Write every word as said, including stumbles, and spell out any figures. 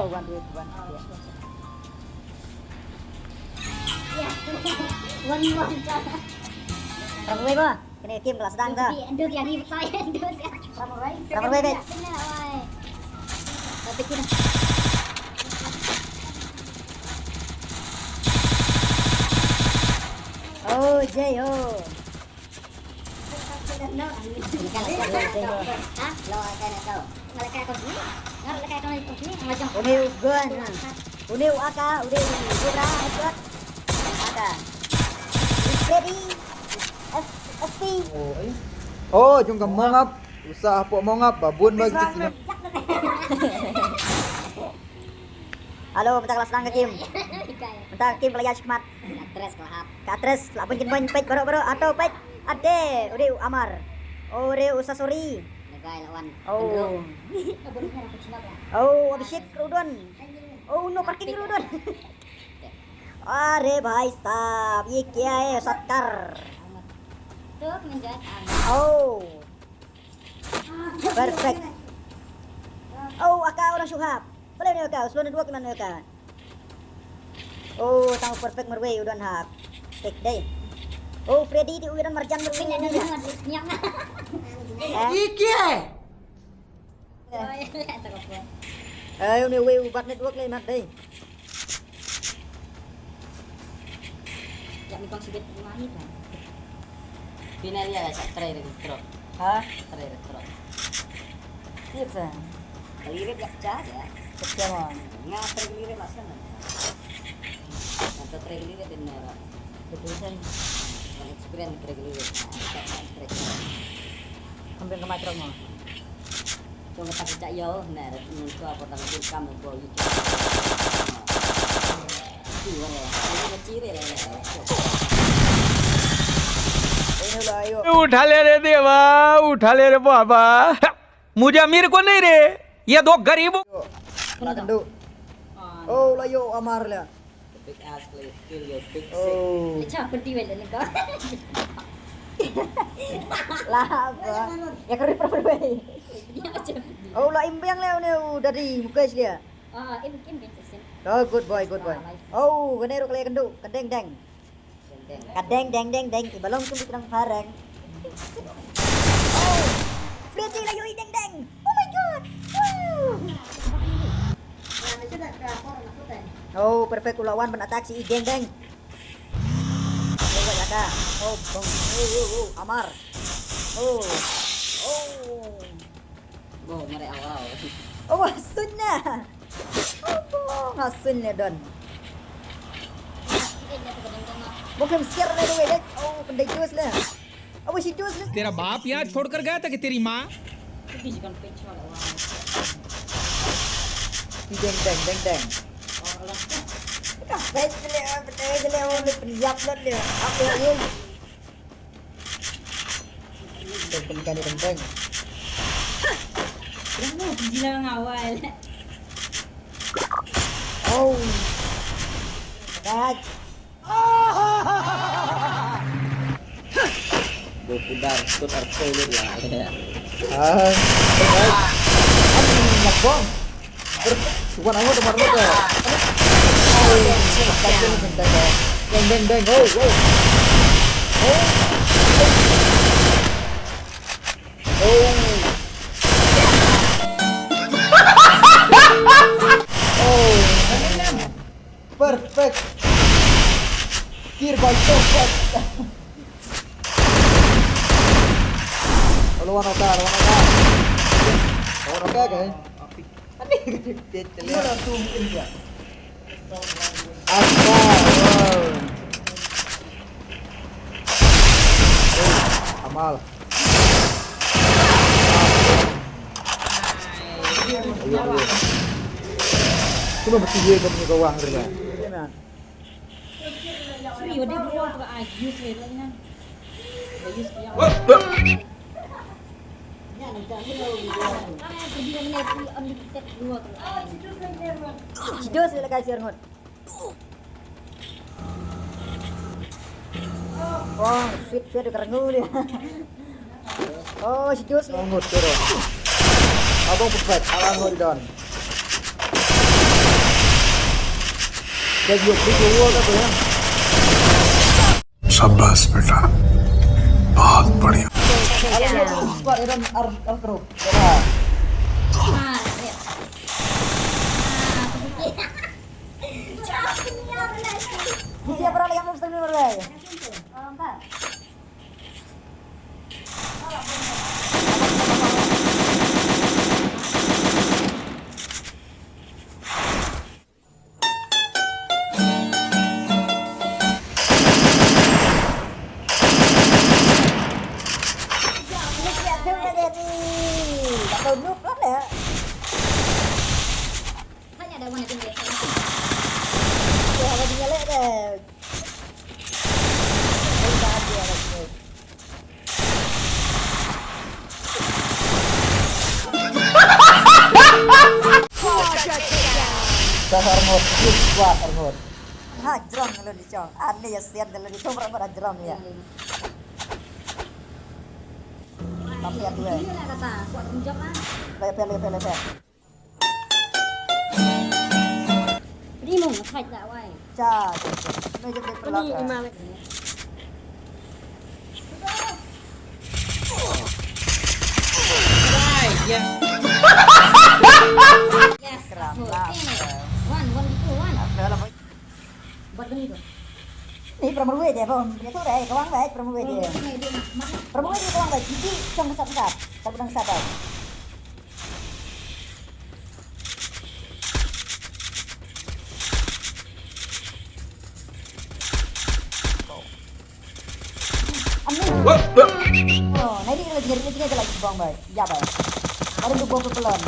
One, two, one, two. One, one. Rap wei ba? Kane Kim ka la sdang ta. Dos yang ni, saya dos yang. Rap wei, bet. Kena, wai. Tapi kena. Oh, jay ho. Une u gun. Une u A K, une u Cobra, headshot. A K. Ready. S- SP. Oh, jong ka mongap. Usa hapoh mongap ba bun ba. Hello, mynta ka la sdang ka Kim. Mynta ka Kim ka la ïa shikmat. Ka tres ka la hap. Ka tres, la bun kin bun, peit baroh baroh, ato peit. Ade, ure u Amar. Ure u Sasori. Legai la wan. Oh. Oh, Abhishek Rudon. Oh, no parking Rudon. अरे भाई साहब, ये क्या है, सत्तर? Oh. Perfect. Oh, A K orang shuhab. Boleh ni A K, slow network iman A K. Oh, tang perfect marwei u don hak. Tek dei. Oh, Freddy ti u don marjan marwei ni. Eh? Iki eh. Ai, une wei u bad network le mat dei. Ya mi kong sibet mani kan. Pina dia sa try re trok. Ha? Try re trok. Iya sa. Kalirit ya pecah ya. Pecah mah. Nga try kalirit lah sana. Nga try kalirit din nera. Betul sa. Experience try kalirit. Try. Ambil ke macam mah. उठा ले रे देवा, उठा ले रे बाबा। मुझे, मेरे को नहीं रे, ये दो गरीबों. Kena kenduk. Oh, la ïoh Amar la. Big ass play, kill your big sick. Oh. Acha, penti wala ni ko. Lah, apa? Ya, kari pura pura. Oh, la imbiang la une u dadi Mukesh dia. Ah, im, im, im, im. Oh, good boy, good boy. Oh, kane ruh ka la ïa kynduh, ka deng deng. Ka deng deng deng deng, i ba long kum i kynang phareng. Oh, Freddy la ïoh i deng deng. Oh my God. Wow. Oh, perfect, u la wan ban attack shi i deng deng. Oh, wat laka. Oh, bong. Oh, oh, oh, Amar. Oh. Oh. Bo, mare awal. Oh, wah, sunya. Oh, bo, nga sunya don. Bo, kem siar le, le, le. Oh, pendai dus le. Oh, shi dus le. तेरा बाप यहाँ छोड़कर गया था कि तेरी माँ? Deng, deng, deng, deng. Ka peit le, peit le, oh, le, penyap le, le. Apa ya, oh? Teng, teng, teng, teng, teng. Dah mau gila ngawal. Oh. Dad. Bo pudar, tut arto lut lah. Ah. Ani nak bom. Suwan aku tempat lu ke. Beng, beng, beng. Oh, oh. Oh. Oh. Oh. Perfect. Kill by perfect. Lawan oka, lawan oka. Lawan oka, guys. Ani, dia celik. Gimana tuh, Indra? Apa? Oh, Amal. Ayo, ayo. Cuma bertiga kamu ke bawah, Indra. Free, what do you want to, ah, use it right now. Use it. Shi dos le ka share ngot. Oh, shit, shit, ka rangu dia. Oh, shi dos le. Ngot, pero. Abang pepet, abang ngot don. शाबाश बेटा, बहुत बढ़िया। Sahar ngot, good squad, Arngut. Ha, jrong lo di chong. Ani ya sian lo di chong, berapa jrong ya. Tapi ya dua. Lepe, lepe, lepe. Ni mong thait da wai. Cha, cha, cha. Ni jep pelak. Ni imang. Wai, ya. Yes, keram lah. One, one, two, one. Apa lah, boy? Buat benda tu. Ni pramruwe je, bom. Dia tu rai, kawang baik pramruwe je. Pramruwe je kawang baik. Gigi chong sap sap. Tak pedang sap baik. Amin. Oh, nai di lagi, lagi, lagi, lagi bong bai. Ya bai. Baru tu bong pelon.